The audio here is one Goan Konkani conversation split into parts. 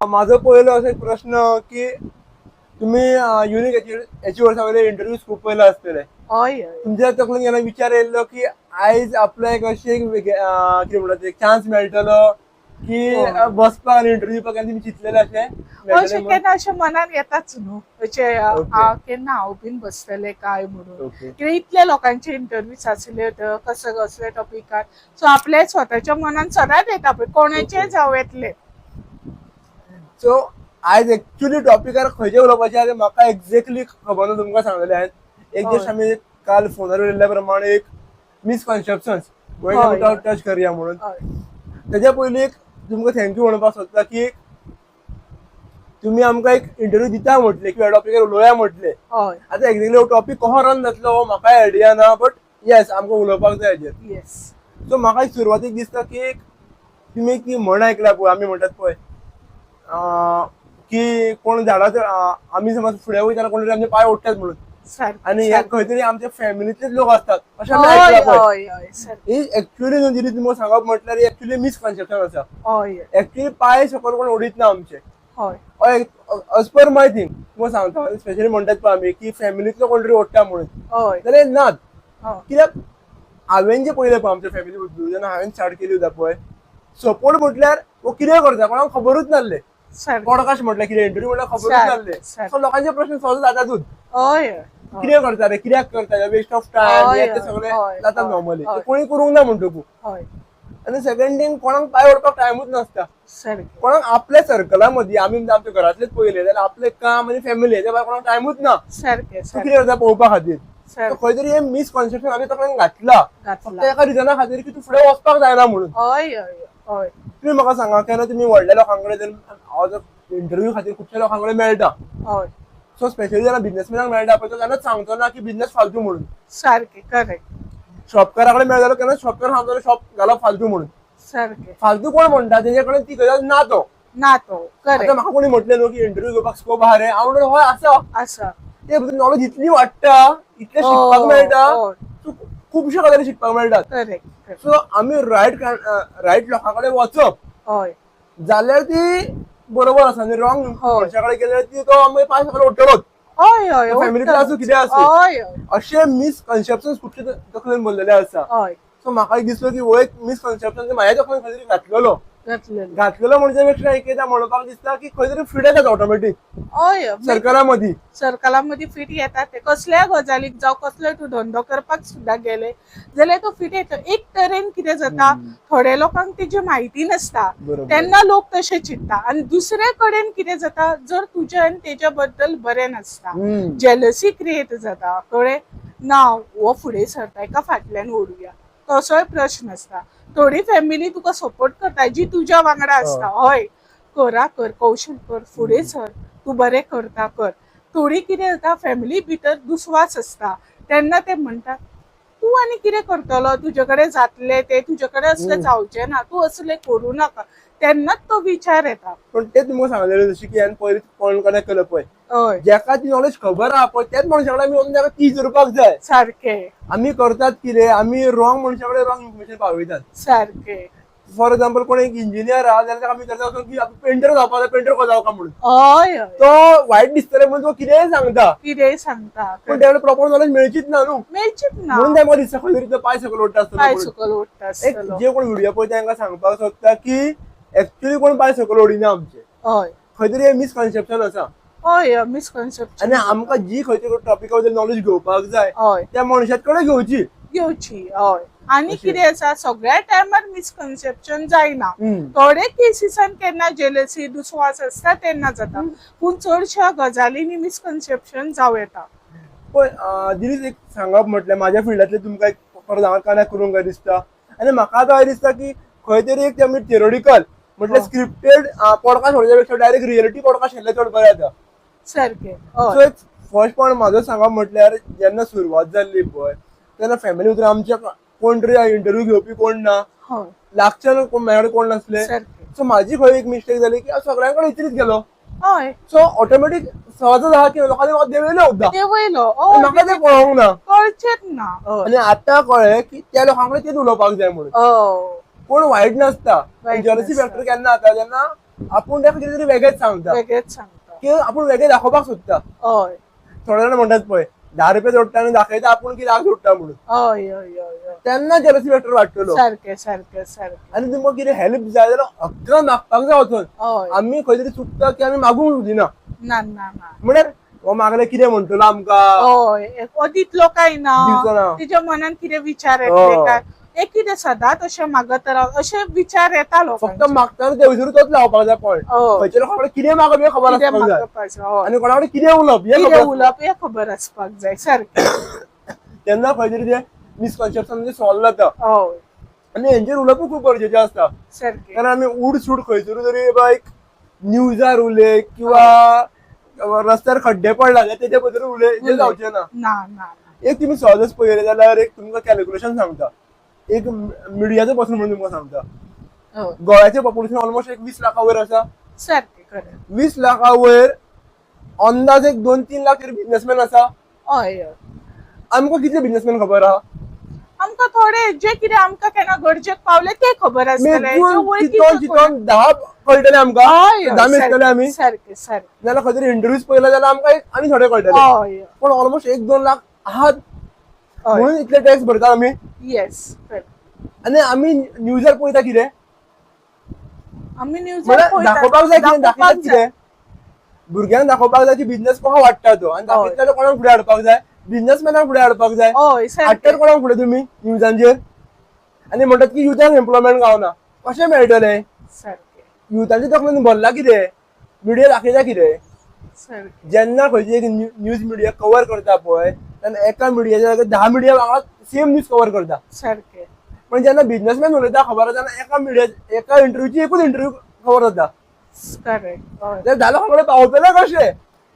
माझो पयलो असो एक प्रश्न की तुम्ही युनिक एचिवर्सा वयले इंटरव्यूज खूब पयले आसतले. हय हय. तुमच्या तकलेन केन्ना विचार येयल्लो की आयज आपल्याक एक अशी एक कितें म्हणटा ते चान्स मेळटलो की बसपाक आनी इंटरव्यू दिवपाक, केन्ना तुमी चिंतलेलें अशें मेळटलें अशें म्हणून? केन्ना अशें मनान येताच न्हू अशें केन्ना हांव बीन बसतलें काय म्हणून. कित्याक इतल्या लोकांचे इंटरव्यूज आसले कसले कसले टॉपिकार, सो आपल्या स्वताच्या मनान सदांच येता पळय कोणाचेय जावं येतले. सो आयज एक्चुअली टॉपिकार खंयचे उलोवपाचें आहा तें म्हाका एक्झॅक्टली खबर ना, तुमकां सांगलेलें हांवें एक जस्ट आमी काल फोनार उलयल्ल्या प्रमाणे एक मिसकॉन्सेप्शन्स टच करया म्हणून. तेज्या पयलीं एक तुमकां thank you म्हणपाक सोदता की तुमी आमकां एक इंटरव्यू दिता म्हटलें किंवा टॉपिकार उलोवया म्हटलें. आतां एक्झॅक्टली हो टॉपिक कसो रन जातलो हो म्हाकाय आयडिया ना, बट येस आमकां उलोवपाक जाय हेजेर. सो म्हाका एक सुरवातीक दिसता की एक तुमी एक ती म्हण आयकला पळय, आमी म्हणटात पळय की कोण झाडां आमी समज फुडें वयतना कोण तरी आमचे पांय ओडटात म्हणून, आनी हे खंय तरी आमच्या फॅमिलींतलेच लोक आसतात अशें आमी आयकलां पळय. हय हय सारकें. ही एक्चुअली न्हू दिली तुमकां सांगप म्हटल्यार एक्चुअली मिसकॉन्सेप्शन आसा. एक्चुअली पांय सकयल कोण ओडीत ना आमचे. हय, एज पर my thing तुमकां सांगता, स्पेशली म्हणटात पळय आमी की फॅमिलींतलो कोण तरी ओडटा म्हणून, जाल्यार नात. कित्याक हांवें जें पळयलें पळय आमच्या फॅमिली बद्दल, जेन्ना हांवें स्टार्ट केली सुद्दां पळय, सपोर्ट म्हटल्यार हो कितें करता कोणाक खबरूच नासलें. पॉडकास्ट म्हटल्यार कितें, इंटरव्यू म्हटल्यार खबरूच नासलें. सो लोकांचे प्रश्न सहज जातातूच, कितें करता रे, कित्याक करता, वेस्ट ऑफ टायम, हे ते सगळे जाता नॉर्मली. कोणी करूंक ना म्हणटकू. आनी सेकंड थिंग, कोणाक पांय ओडपाक टायमूच नासता. कोणाक आपल्या सर्कला मदीं, आमी आमच्या घरांतलेच पळयलें जाल्यार आपलें काम आनी फॅमिली हेच्या भायर कोणाक टायमूच ना. तूं कितें करता पळोवपा खातीर. खंय तरी हे मिसकॉन्सेप्शन आमी तकलेन घातला फक्त एका रिजना खातीर की तूं फुडें वचपाक जायना म्हणून. हय हय हय तुमी म्हाका सांगा, केन्ना तुमी व्हडल्या लोकां कडेन जर हांव जर इंटरव्यू खातीर खुबश्या लोकां कडेन मेळटा, सो स्पेशली जेन्ना बिझनेसमॅनाक मेळटा पळय, तो केन्नाच सांगचो ना की बिझनेस फालतू म्हणून. सारकें करेक्ट. शॉपकारा कडेन मेळ्ळो जाल्यार केन्नाच शॉपकार सांगतलो शॉप घालप फालतू म्हणून. फालतू कोण म्हणटा? तेजे कडेन ती गजाल ना तो. ना तो. आतां करेक्ट. म्हाका कोणी म्हटलें न्हू की इंटरव्यू घेवपाक स्कोप आहा रे, हांव म्हणून हय आसा. आसा. ते नॉलेज इतली वाडटा, इतलें शिकपाक मेळटा, खुबश्यो गजाली शिकपाक मेळटात. करेक्ट. सो आमी रायट रायट लोकां कडेन वचप जाल्यार ती बरोबर आसा, आनी रॉंग मनशा कडेन गेल्यार ती तो आमी पांय सकयल ओडटलोच. हय हय फॅमिलींतलो आसूं कितें आसूं. हय हय अशे मिसकन्सेप्शन खुबशे तकलेन भरलेले आसा. सो म्हाका एक दिसलो की हो एक मिसकन्सेप्शन म्हाज्या तकलेन खंय तरी घातलेलो. घातलेलो. घातलेलो म्हणजे पेक्षा एक एकदां म्हणपाक दिसता की खंय तरी फिट येतात ऑटोमॅटीक हय सर्कला मदीं. सर्कला मदीं फिट येतात ते कसल्याय गजालीक जावं, कसलोय तूं धंदो करपाक सुद्दां गेले जाल्यार तो फिट येता. एक तरेन कितें जाता, थोड्या लोकांक तेजी म्हायती नासता तेन्ना लोक तशें चिंत्ता, आनी दुसरे कडेन कितें जाता, जर तुजें आनी तेच्या बद्दल बरें नासता, जेलसी क्रिएट जाता, कळ्ळें ना, हो फुडें सरता एका फाटल्यान ओडुया, तसोय प्रश्न आसता. थोडी फॅमिली तुका सपोर्ट करता जी तुज्या वांगडा आसता, हय करा कर, कौशल कर, फुडें सर, तूं बरें करता कर. थोडी कितें जाता, फॅमिली भितर दुस्वास आसता तेन्ना ते म्हणटा तूं आनी कितें करतलो, तुजे कडेन जातलें तें, तुजे कडेन असलें जावचें ना, तूं असलें करूं नाका, तेन्नाच तो विचार येता. पण ते तुमकां सांगलेलें जशें की हांवें पयलीं कोण कनेक्ट केलो पळय, जेका ती नॉलेज खबर आहा पळय त्याच मनशा कडेन आमी वचून ताका ती विचारपाक जाय. आमी करतात कितें, आमी रॉंग मनशा कडेन रॉंग इन्फॉर्मेशन पावयतात. फॉर एक्झाम्पल, कोण एक इंजिनियर आहा जाल्यार ताका आमी विचारता वचून की पेंटर जावपाक जाय, पेंटर कसो जावका म्हणून. हय हय तो वायट दिसतलें म्हणून तो कितेंय सांगता. कितेंय सांगता. पण तेका प्रॉपर नॉलेज मेळचीच ना न्हू. मेळचीच ना. म्हणून ते म्हाका दिसता खंय तरी तो पांय सकयल ओडटा आसतलो पांय म्हणून. सकयल ओडटा एक आसतलो. जे कोण व्हिडिओ पळयता तांकां सांगपाक सोदता की एक्चुअली कोण पांय सकयल ओडिना आमचे. खंय तरी हे मिसकॉन्सेप्शन आसा. हय मिसकॉन्सेप्शन. आनी आमकां जी खंयच्या टॉपिका बद्दल नॉलेज घेवपाक जाय त्या मनशात कडेन घेवची. घेवची, हय. आनी अशें. कितें आसा, सगळ्या टायमार मिसकन्सेप्शन जायना. थोडे केसीसान केन्ना जेलसी दुस्वास आसता तेन्ना जाता, पूण चडश्या गजालींनी मिसकन्सेप्शन जावं येता. पळय दिलीप, एक सांगप म्हटल्यार म्हाज्या फिल्डांतलें तुमकां एक परत हांगा कनेक्ट करूंक काय दिसता, आनी म्हाका आतां दिसता की खंय तरी एक आमी थियोरिटिकल म्हटल्यार स्क्रिप्टेड पॉडकास्ट व्हरच्या पेक्षा डायरेक्ट रियलिटी पॉडकास्ट केल्ले चड बरें जाता. सारकें हय. सो एक फर्स्ट पॉयंट म्हाजो सांगप म्हटल्यार जेन्ना सुरवात जाल्ली पळय तेन्ना फॅमिली भितर आमच्या कोण तरी इंटरव्यू घेवपी कोण ना, लागच्यान कोण म्हाजे कडेन कोण नासले. सो म्हाजी खंय एक मिस्टेक जाली की हांव सगळ्यां कडेन इतलीच गेलो. सो ऑटोमॅटीक सहजच आहा की लोकांनी म्हाका देंवयलो सुद्दां. देंवयलो. म्हाका तें कळोंक ना. कळचेच ना, हय. आनी आतां कळ्ळें की त्या लोकां कडेन तेच उलोवपाक जाय म्हणून. कोण वायट नासता. वायट जेलसी नासता. फॅक्टर केन्ना जाता, जेन्ना आपूण ताका कितें तरी वेगळेच सांगता, वेगळेच सांगता की आपूण वेगळें दाखोवपाक सोदता. हय. थोडे जाण म्हणटात पळय 10 रुपया जोडटा आनी दाखयता आपूण की लाख जोडटा म्हणून. हय हय हय. तेन्ना जेलसी फॅक्टर वाडटलो. सारकें सारकें सारकें. आनी तुमकां कितें हेल्प जाय जाल्यार हक्कान मागपाक जाय वचून. हय. आमी खंय तरी चुकता की आमी मागूंक दिना. ना ना ना. म्हळ्यार हो मागले कितें म्हणटलो आमकां. हय, हो दितलो काय ना, दिवचो ना, तिच्या मनान कितें विचार येतले काय, एक कितें सदांच अशें मागत राव अशें विचार येता लोकांक. फक्त मागतना देवसर तोच लावपाक जाय पॉयंट. खंयच्या लोकां कडेन कितें मागप हें खबर आसपाक जाय आनी कोणा कडेन कितें उलोवप हें उलोवप हें खबर आसपाक जाय. सारकें. तेन्ना खंय तरी ते मिसकॉन्सेप्शन सॉल्व जाता. हय. आनी हेंचेर उलोवपूय खूब गरजेचें आसता. सारकें. कारण आमी उडसूड खंयसर तरी एक न्यूजार उलय किंवा रस्त्यार खड्डे पडला जाल्यार तेजे बद्दल उलय जावचें ना. ना ना. एक तुमी सहजच पळयलें जाल्यार एक तुमकां कॅल्क्युलेशन सांगता, एक मिडियाचो पर्सन म्हणून तुमकां सांगता, गोव्याचें पॉप्युलेशन ऑलमोस्ट एक 20 लाखा वयर आसा. सारकें. 20 लाखा वयर अंदाज एक 2-3 लाख तरी बिझनेसमॅन आसा. हय. आमकां कितले बिझनेसमॅन खबर आहा? आमकां थोडे जे कितें आमकां केन्ना गरजेक पावले ते खबर आसतले. चितून 10 कळटले आमकां, 10 मेजतले आमी. सारकें सारकें. जाल्यार खंय तरी इंटरव्यूज पळयले जाल्यार आमकां आनी थोडे कळटले. पण ऑलमोस्ट 1-2 लाख आहात म्हणून इतले टॅक्स भरता आमी. येस. आनी आमी न्यूजार पळयता कितें, आमी न्यूजार दाखोवपाक जाय कितें, दाखयतात कितें भुरग्यांक दाखोवपाक जाय की बिझनेस कसो वाडटा तो. आनी दाखयतले कोणाक फुडें हाडपाक जाय, बिझनेसमॅनाक फुडें हाडपाक जाय. हाडटात कोणाक फुडें तुमी न्यूजांचेर. आनी म्हणटात की युथांक एम्प्लॉयमेंट गावना, कशें मेळटलें? युथांच्या तकलेन भरला कितें, मिडिया दाखयता कितें. जेन्ना खंयची एक न्यूज मिडिया कवर करता पळय तेन्ना एका मिडियाच्या जाग्यार 10 मिडिया वांगडा सेम न्यूज कवर करता. सारकें. पण जेन्ना बिझनेसमॅन उलयता खबर आसा तेन्ना एका मिडिया एका इंटरव्यूची एकूच इंटरव्यू कवर जाता. करेक्ट. 10 लोकां कडेन पावतले कशें?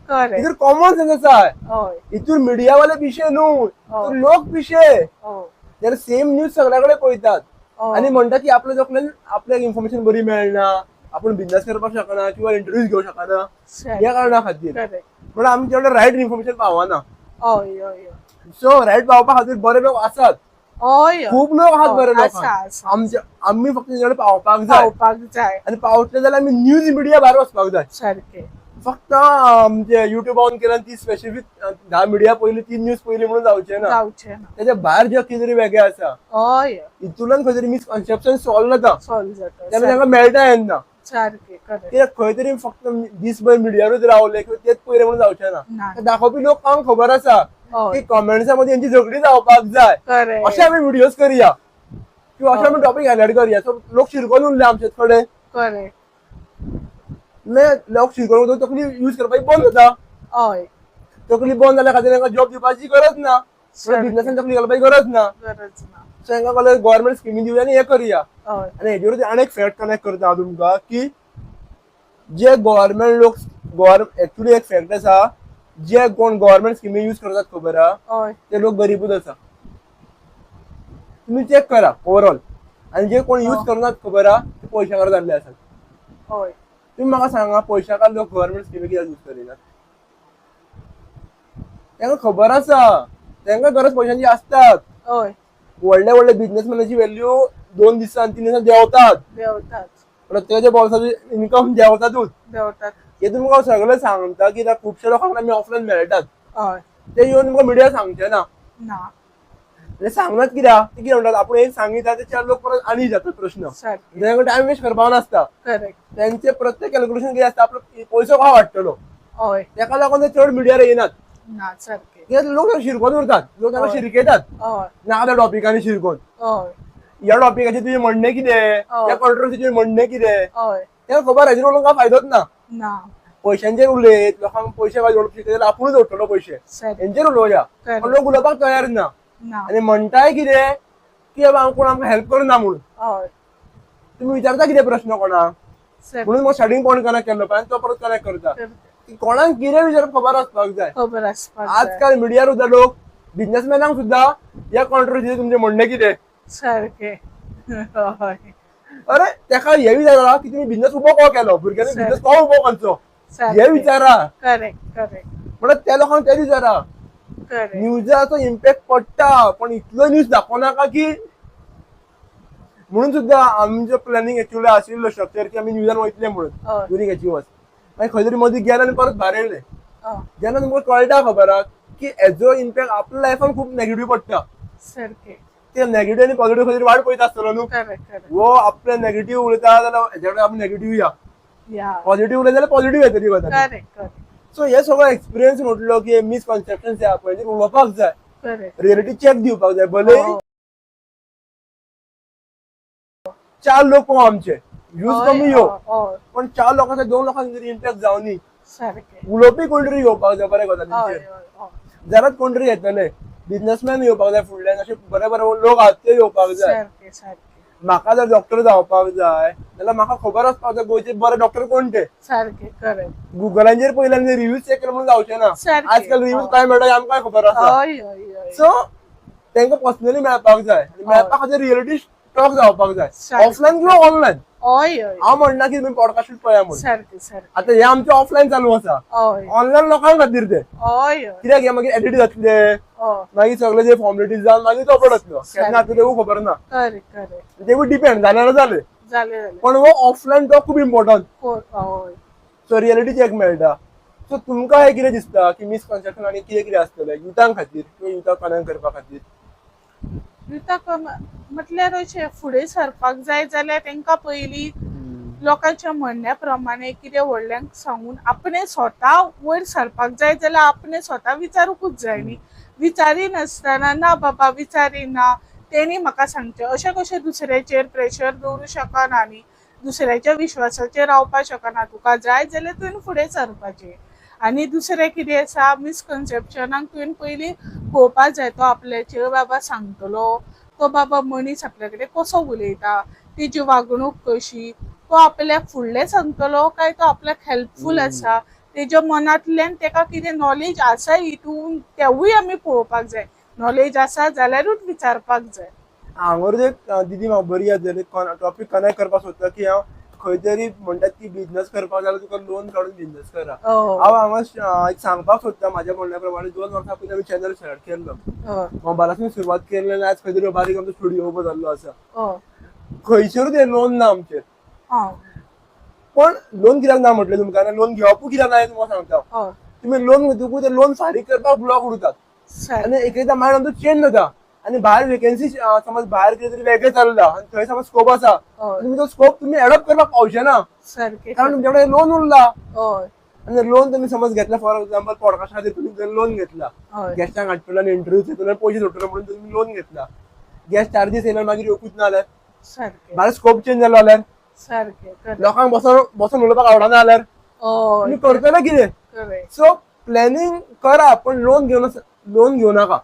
हितून कॉमन सेन्स आसा. हितून मिडियावाले पिशे न्हू, लोक पिशे. जाल्यार सेम न्यूज सगळ्या कडेन पळयतात आनी म्हणटा की आपल्या तकलेन आपल्याक इन्फॉर्मेशन बरी मेळना, आपूण बिझनेस करपाक शकना किंवा इंटरव्यूज घेवंक शकना ह्या कारणा खातीर. म्हणून आमचे कडेन रायट इन्फॉर्मेशन पावना. सो रायट पावपा खातीर बरे लोक आसात, खूब लोक आहात बरे लोक. आमचे आमी फक्त तेंचे कडेन पावपाक जाय, पावपाक जाय. आनी पावतले जाल्यार आमी न्यूज मिडिया भायर वचपाक जाय. सारकें. फक्त आमचे युट्यूब ऑन केला ती स्पेसिफीक 10 मिडिया पयली 3 न्यूज पयली म्हणून जावचें ना. जावचें ना. तेच्या भायर जे कितें तरी वेगळें आसा हितूंतल्यान खंय तरी मिसकॉन्सेप्शन सॉल्व जाता, सॉल्व जाता, तेन्ना तांकां मेळटा येन्ना. सारकें. कित्याक खंय तरी फक्त दीसभर मिडियारूच रावले किंवा तेच पयले म्हणून जावचें ना. दाखोवपी लोकांक खबर आसा की कॉमेंट्सा मदीं हेंची झगडी जावपाक जाय, अशे आमी व्हिडियोज करया किंवा अशे आमी टॉपीक हायलायट करया. सो लोक शिरकोन उरले आमचे कडेन. लोक शिरकोन तकली यूज करपाची बंद जाता. तकली बंद जाल्या खातीर तांकां जॉब दिवपाची गरज ना, बिझनेसान तकली घालपाची गरज ना. सो तांकां कळ्ळें गव्हर्मेंट स्किमी दिवया आनी हें करया. आनी हेजेरूच आनी एक फॅक्ट कनेक्ट करता हांव तुमकां की जे गव्हर्मेंट लोक एक्चुअली एक फॅक्ट आसा, जे कोण गव्हर्मेंट स्किमी यूज करतात खबर आहा ते लोक गरीबूच आसा. तुमी चॅक करा ओवरऑल. आनी जे कोण यूज करनात खबर आहा ते पयशांकार जाल्ले आसात. तुमी म्हाका सांगा पयशांकार लोक गव्हर्मेंट स्किमी कित्याक यूज करिनात? तांकां खबर आसा, तांकां गरज पयशांची आसतात. व्हडले व्हडले बिझनेसमॅनाची व्हॅल्यू 2 दिसान 3 दिसान देंवतात, प्रत्येकाच्या बोल्साची इन्कम देंवतातूच. हे तुमकां सगळें सांगता की खुबशे लोकांक आमी ऑफलायन मेळटात, ते येवन तुमकां मिडिया सांगचे ना. सांगनात कित्याक, ते कितें म्हणटात आपूण एक सांगिता ते 4 लोक परत आनी जातात प्रश्न. तांकां टायम वेस्ट करपाक नासता. तेंचे प्रत्येक कॅल्क्युलेशन कितें आसता, आपलो पयसो कसो वाडटलो, तेका लागून ते चड मिडियार येनात. कित्याक लोक शिरकोन उरतात, लोक तांकां शिरकयतात ना त्या टॉपिकांनी शिरकोन. ह्या टॉपिकाचेर तुजें म्हणणें कितें, ह्या कॉन्ट्रोवर्सीचेर म्हणणें कितें, तांकां खबर हाजेर उलोवंक काय फायदोच ना. पयशांचेर उलयत लोकांक पयशे काय जोडप शिकयत जाल्यार आपुणूच जोडटलो पयशे, हेंचेर उलोवया. पण लोक उलोवपाक तयार ना आनी म्हणटाय कितें की बाबा कोण आमकां हेल्प करना म्हणून. तुमी विचारता कितें प्रश्न कोणाक, म्हणून मग स्टार्टींग पॉयंट कनेक्ट केल्लो पळय तो परत कनेक्ट करता की कोणाक कितें विचारप खबर आसपाक जाय. आजकाल मिडियार सुद्दां लोक बिझनेसमॅनांक सुद्दां ह्या कॉन्ट्रोवर्सीचेर तुमचें म्हणणें कितें. सारकें. अरे तेका हे विचारा की तुमी बिझनेस उबो कसो केलो, भुरग्यांनी बिझनेस कसो उबो करचो हे विचारा. Correct correct. म्हणल्यार त्या लोकांक ते विचारा. न्यूजाचो इम्पॅक्ट पडटा पण इतलो न्यूज दाखोवनाका की म्हणून सुद्दां आमचो प्लॅनिंग एक्चुअली आशिल्लो स्ट्रक्चर की आमी न्यूजान वयतले म्हणून ड्युरींग एचिवर्स. मागीर खंय तरी मदीं गेले आनी परत भायर येयले. जेन्ना तुमकां कळटा खबर आहा की हेजो इम्पॅक्ट आपल्या लायफान खूब नेगेटीव पडटा. सारकें. ते नेगेटीव आनी पॉझिटिव्ह खंय तरी वाट पळयता आसतलो न्हू. करेक्ट करेक्ट वो आपले नेगेटीव उलयता जाल्यार हेच्या कडेन आमी नेगेटीव या, पॉझिटिव्ह उलयता जाल्यार पॉझिटिव्ह येतली गजाल. करेक्ट करेक्ट सो हे सगळो एक्सपिरियन्स म्हटलो की मिसकॉन्सेप्शन आहा पळय, उलोवपाक जाय, रियलिटी चेक दिवपाक जाय. भले चार लोक पळोवं आमचे व्यूज कमी येवं, पण चार लोकांचे दोन लोकांक तरी इम्पॅक्ट जावनी. उलोवपी कोण तरी येवपाक जाय बऱ्या गजालींचेर, जाल्यार कोण तरी येतले. बिझनेसमॅन येवपाक जाय फुडल्यान, अशे बरे बरे लोक आहात ते येवपाक जाय. सारकें सारकें म्हाका जर डॉक्टर जावपाक जाय जाल्यार म्हाका खबर आसपाक जाय गोंयचे बरे डॉक्टर कोण ते. सारकें करेक्ट गुगलाचेर पयले आनी रिव्यूज चॅक केले म्हणून जावचें ना. आजकाल रिव्यूज काय मेळटा आमकां खबर आसा. हय हय हय सो तांकां पर्सनली मेळपाक जाय आनी मेळपा खातीर रियलिटी टॉक जावपाक जाय, ऑफलायन किंवा ऑनलायन. हय हय हांव म्हणना की तुमी पॉडकास्ट पळया म्हणून. सारकें सारकें आतां हें आमचें ऑफलायन चालू आसा, ऑनलायन लोकां खातीर तें. हय हय कित्याक हें मागीर एडिट जातले, मागीर सगळे जे फॉर्मेलिटीज जावन मागीर तो अपलोड जातलो. केन्ना जातलो तेवूय खबर ना. करेक्ट करेक्ट तेवूय डिपेंड जाल्यार जालें. जालें जालें. पण हो ऑफलायन टॉक खूब इम्पॉर्टंट. सो रियलिटी चॅक मेळटा. सो तुमकां हें कितें दिसता की मिसकॉन्सेप्शन आनी कितें कितें आसतलें युथां खातीर किंवा युथाक कनेक्ट करपा खातीर? युथाक म्हटल्यार अशें फुडें सरपाक जाय जाल्यार तांकां पयलीं लोकांच्या म्हणण्या प्रमाणे कितें व्हडल्यांक सांगून आपणें स्वता वयर सरपाक जाय जाल्यार आपणें स्वता विचारूंकूच जाय न्ही. विचारिनासतना ना बाबा विचारिना तेणी म्हाका सांगचें अशें कशें दुसऱ्याचेर प्रेशर दवरूं शकना न्ही, दुसऱ्याच्या विश्वासाचेर रावपाक शकना. तुका जाय जाल्यार तुवें फुडें सरपाचें. आनी दुसरें कितें आसा, मिसकन्सेप्शनाक तुवें पयलीं पळोवपाक जाय तो आपल्याचेर बाबा सांगतलो तो बाबा मनीस आपल्या कडेन कसो उलयता, तेजी वागणूक कशी, तो आपल्याक फुडलें सांगतलो काय तो आपल्याक हेल्पफूल आसा, तेज्या मनांतल्यान तेका कितें नॉलेज आसा हितून तेवूय आमी पळोवपाक जाय. नॉलेज आसा जाल्यारूच विचारपाक जाय. हांगर एक दिदी म्हाका बरी याद जाली, टॉपीक कनेक्ट करपाक सोदता की हांव खंय तरी म्हणटात की बिझनस करपाक जाल्यार तुका लोन काडून बिझनस करा. हांव हांगा एक सांगपाक सोदता, म्हाज्या म्हणण्या प्रमाणे 2 वर्सां पयलीं आमी चॅनल स्टार्ट केल्लो, मोबायलासून सुरवात केल्ली आनी आज खंय तरी बारीक आमचो स्टुडियो उबो जाल्लो आसा. खंयसरूच हें लोन ना आमचेर. पण लोन कित्याक ना म्हटलें तुमकां, लोन घेवपूय कित्याक ना हें तुमकां सांगता. तुमी लोन घेतकूच ते लोन फारीक करपाक ब्लॉक उरतात आनी एक एकदां मायंड आमचो चेंज जाता आनी भायर वेकेन्सी समज भायर कितें तरी वेगळें चल्लां आनी थंय समज स्कोप आसा, तुमी तो स्कोप तुमी एडॉप्ट करपाक पावचे ना, कारण तुमच्या कडेन लोन उरला. आनी लोन तुमी समज घेतला, फॉर एक्झाम्पल पॉडकास्टा खातीर तुमी जर लोन घेतला, गेस्टांक हाडटलो आनी इंटरव्यू घेतलो पयशे जोडटलो म्हणून तुमी लोन घेतला, गेस्ट चार्जीस येयले मागीर येवकूच ना जाल्यार, भायर स्कोप चेंज जालो जाल्यार, लोकांक बसोन बसोन उलोवपाक आवडना जाल्यार तुमी करतले कितें? सो प्लॅनिंग करा, पण लोन घेवन लोन घेवं नाका.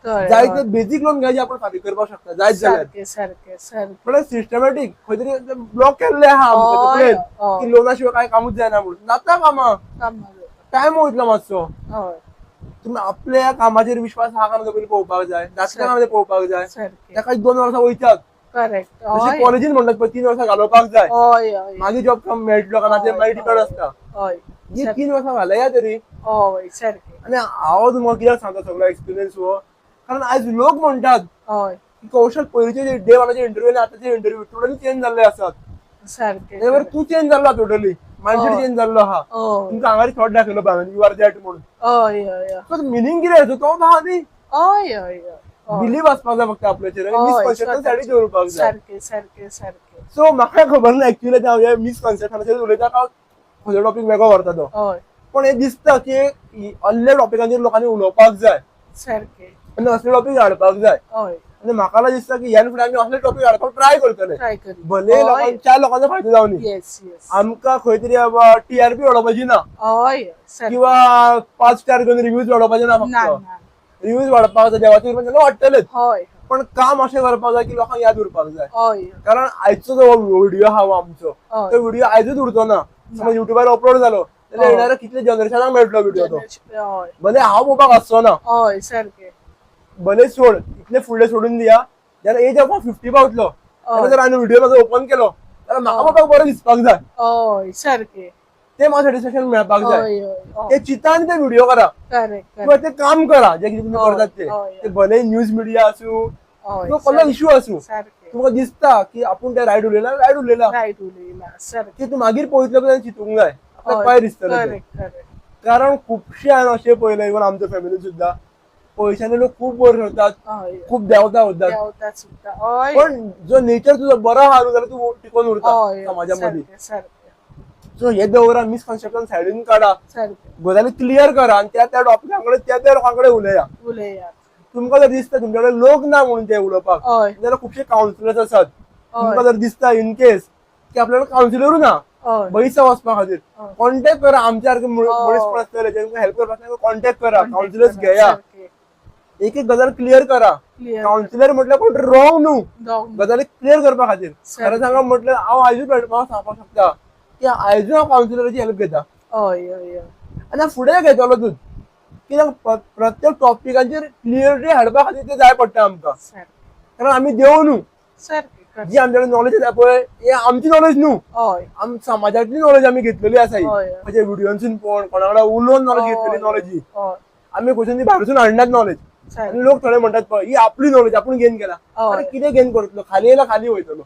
जाय ते बेजीक लोन घ्यायचे आपण फारीक करपाक शकता जायत जाल्यार, पण सिस्टमॅटीक खंय तरी ब्लॉक केल्ले आहा आमकां की लोना शिवाय काय कामूच जायना म्हणून जाता कामां, टायम वयतलो मातसो. तुमी आपल्या कामाचेर विश्वास आहा काय पयलीं पळोवपाक जाय, जातले काय पळोवपाक जाय. ताका 2 वर्सां वयतात, जशें कॉलेजीन म्हणटात पळय 3 वर्सां घालोवपाक जाय, मागीर जॉब काम मेळटलो काय ना ते मागीर डिपेंड आसता. ही 3 वर्सां घालया तरी. आनी हांव तुमकां कित्याक सांगता सगळो एक्सपिरियन्स हो, कारण आयज लोक म्हणटात कौशल पयलींचे डे वनाचे इंटरव्यू आनी आतांचे इंटरव्यू टोटली चेंज जाल्ले आसात. बरोबर तूं चेंज जाल्लो टोटली, मायंडसेट चेंज जाल्लो आहा. तुमकां हांगा थॉट दाखयलो भावान you are that म्हणून, सो मिनींग कितें तो आहा न्ही. बिलीव आसपाक जाय फक्त आपल्याचेर आनी मिसकॉन्सेप्शन सायडीक दवरपाक जाय. सो म्हाका खबर ना एक्चुअली हांव मिसकॉन्सेप्शनाचेर उलयता काय खंयचो टॉपीक वेगळो व्हरता तो, पण हें दिसता की असल्या टॉपिकांचेर लोकांनी उलोवपाक जाय आनी असले टॉपीक हाडपाक जाय. आनी म्हाका दिसता की ह्यान फुडें आमी असले टॉपीक हाडपाक ट्राय करतले, भले लोकांक 4 लोकांचो फायदो जावनी, आमकां खंय तरी टीआरपी वाडोवपाची ना किंवा 5 स्टार घेवन रिव्यूज वाडोवपाचे ना, फक्त रिव्यूज वाडपाक जाय देवाचे कृपेन जाल्यार वाडटलेच, पण काम अशें करपाक जाय की लोकांक याद उरपाक जाय. कारण आयचो जो व्हिडिओ आहा आमचो तो व्हिडिओ आयजूच उरचो ना, समज युट्यूबार अपलोड जालो जाल्यार येणाऱ्या कितले जनरेशनाक मेळटलो व्हिडिओ तो, भले हांव पळोवपाक आसचो ना, भले सोड इतले फुडले सोडून दिया, जाल्यार एज ऑफ 50 पावतलो जाल्यार जर हांवें व्हिडिओ म्हाजो ओपन केलो जाल्यार म्हाका पळोवपाक बरें दिसपाक जाय, ते म्हाका सॅटिस्फॅक्शन मेळपाक जाय. ते चिंता आनी ते व्हिडिओ करा किंवा ते काम करा जे कितें तुमी करतात ते, भले न्यूज मिडिया आसूं किंवा कसलो इश्यू आसूं, तुमकां दिसता की आपूण ते रायट उलयला, रायट उलयला. रायट उलयला सारकें. की तूं मागीर पळयतलो जाल्यार चिंतूंक जाय, आपल्याक पाय दिसतले ते. करेक्ट करेक्ट कारण खुबशे हांवें अशें पळयलें, इवन आमच्या फॅमिलीन सुद्दां पयशांनी लोक खूब वयर सरतात, खूब देंवता उरतात. देंवता सुद्दां, हय. पण जो नेचर तुजो बरो आहा न्हू जाल्यार तूं टिकोन उरता समाजा मदीं. सारकें सारकें. सो हे दवरा, मिसकन्सेप्शन सायडीन काडा, सारकें. गजाली क्लियर करा आनी त्या त्या टॉपिकां कडेन, त्या त्या लोकां कडेन उलया. उलयात. तुमकां जर दिसता तुमच्या कडेन लोक ना म्हणून ते उलोवपाक, जाल्यार खुबशे कावन्सिलर्स आसात. तुमकां जर दिसता इन केस की आपल्याकडे कावन्सिलरूय ना बैसा वचपा खातीर, कॉन्टॅक्ट करा. आमच्या सारखे मनीस कोण आसतले जे तुमकां हेल्प करपाक, कॉन्टॅक्ट करा, कावन्सिलर्स घेया, एक एक गजाल क्लियर करा. कावन्सिलर म्हटल्यार कोण रॉंग न्हू, गजाली क्लियर करपा खातीर. खरें सांगा म्हटल्यार हांव आयजूय हांव सांगपाक शकता की आयजूय हांव कावन्सिलराची हेल्प घेता. हय हय हय आनी हांव फुडें घेतलो तूं, कित्याक प्रत्येक टॉपिकांचेर क्लियरिटी हाडपा खातीर ते जाय पडटा आमकां. कारण आमी देव न्हू. जी आमच्या कडेन नॉलेज आसा पळय, हे आमची नॉलेज न्हू, आम समाजांतली नॉलेज आमी घेतलेली आसा ही. म्हणजे व्हिडियोसून पळोवन, कोणा कडेन उलोवन नॉलेज घेतलेली नॉलेज ही. आमी खंयसून ती भायरसून हाडनात नॉलेज. आनी लोक थोडे म्हणटात पळय, ही आपली नॉलेज आपूण गेन केला. अरे कितें गेन करतलो, खाली येयला खाली वयतलो.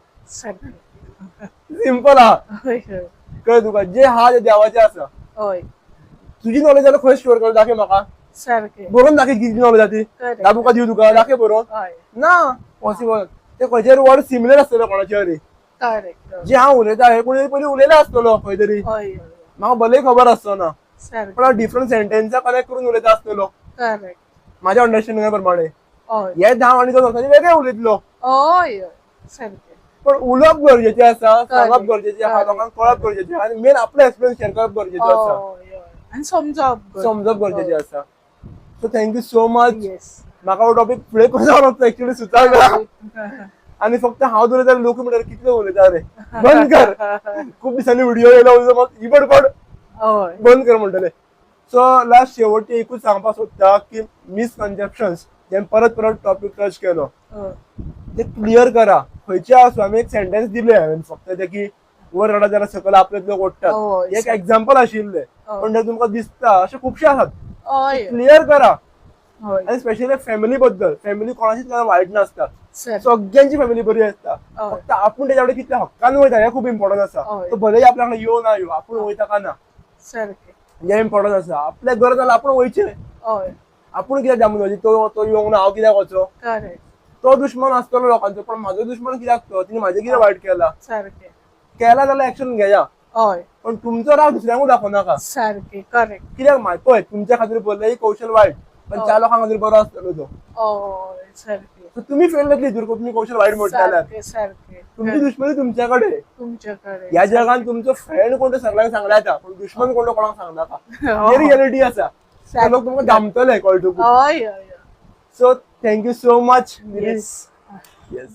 सिंपल आहा. हय हय कळ्ळें तुका, जे आहा ते देवाचें आसा. तुजी नॉलेज जाल्यार खंय स्टोर कर, दाखय म्हाका. बरोवन दाखय कितली नॉलेज आहा ती. दाबुका दिवं तुका, दाखय बरोवन. ना पॉसिबल. ते खंयचेर वर्ड सिमिलर आसतलो कोणाचे तरी. जे हांव उलयता हे कोणी पयलीं उलयला आसतलो खंय तरी, म्हाका भलें खबर आसचो ना, पण हांव डिफरंट सेंटेन्सां कनेक्ट करून उलयता आसतलो म्हाज्या अंडरस्टँडिंगा प्रमाणे. हे हांव आनी तो दोगांनी वेगळे उलयतलो. हय हय सारकें. पण उलोवप गरजेचें आसा, सांगप गरजेचें आहा, लोकांक कळप गरजेचें आहा आनी मेन आपलो एक्सपिरियन्स शेअर करप गरजेचो आसा. हय हय आनी समजप. समजप गरजेचें आसा. So thank you so much. म्हाका हो टॉपीक फुडें कसो वचता एक्चुअली सुचना. आनी फक्त हांव उलयता, लोक म्हणटात कितले उलयता रे, बंद कर, खूब दिसांनी व्हिडिओ येयलो, ही बडबड बंद कर म्हणटले. सो लास्ट शेवटचे एकूच सांगपाक सोदता की मिसकन्सेप्शन्स जे परत परत टॉपीक टच केलो ते क्लियर करा. खंयचे आसूं, आमी एक सेंटेन्स दिले हांवें फक्त ते की वर रडा जाल्यार सकयल आपलेच लोक ओडटात, एक एग्जाम्पल आशिल्लें, पण जर तुमकां दिसता अशे खुबशे आसात, क्लियर करा. आनी स्पेशली फॅमिली बद्दल, फॅमिली कोणाचीच वायट नासता, सगळ्यांची फॅमिली बरी आसता. फक्त आपूण तेच्या कडेन कितल्या हक्कान वयता हें खूब इम्पॉर्टंट आसा. तो भलेय आपल्या कडेन येवं ना येवं, आपूण वयता का ना हें इम्पॉर्टंट आसा. आपल्याक गरज जाल्यार आपूण वयचें, आपूण कित्याक दामून वयचें, तो येवंक ना हांव कित्याक वचो. तो दुश्मन आसतलो लोकांचो, पण म्हाजो दुश्मन कित्याक तो, तिणें म्हाजें कितें वायट केलां, केलां जाल्यार एक्शन घेया, पण तुमचो राग दुसऱ्यांकूय दाखोवं नाका. सारकें करेक्ट. कित्याक पळय तुमच्या खातीर भलेय कौशल वायट, पण चार लोकां खातीर बरो आसतलो तो. सारकें. तुमी फेल जातली हितूर, तुमी कौशल वायट म्हणटा जाल्यार. सारकें. तुमची दुश्मनी तुमच्या कडेन. तुमच्याकडे. ह्या जगान तुमचो फ्रेंड कोण तो सगळ्यांक सांगला येता, पण दुश्मन कोण तो कोणाक सांगनाका. ही रियलिटी आसा. लोक तुमकां दामतले कळटकूच. हय हय. So thank you so much. Yes. Yes.